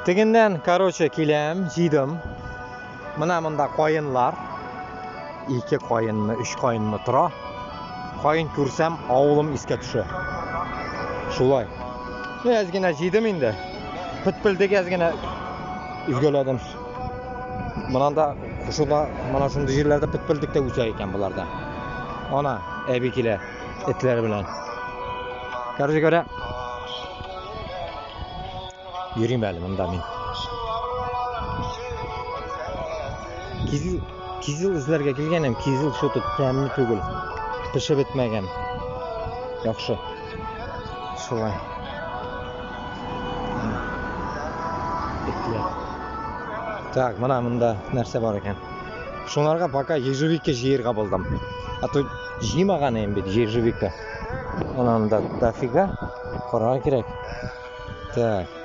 Тегеннән, короче, киләм, җыйдым. Менә монда каенлар. Ике каенмы, өч каенмы тора. Каен күрсәм, авылым искә төшә. Шулай. Ну, әз генә җыйдым инде. Пытпылдык әз генә өзгәләдем. Монанда шунда, менә шундый җирләрдә пытпылдык та үсә икән боларда. Ана, әби килә этләр белән. Короче говоря, Йөрим әле монда мин. Кизил, кизил эзләргә килгәнем, кизил что-то тәмле түгел. Пешеп бетмәгән. Яхшы. Шулай. Этләр. Так, менә монда нәрсә бар икән. Шунарга пока ежевика җыерга булдым. А то җыймаган идем бит ежевика. Анан да дофига. Карарга кирәк. Так.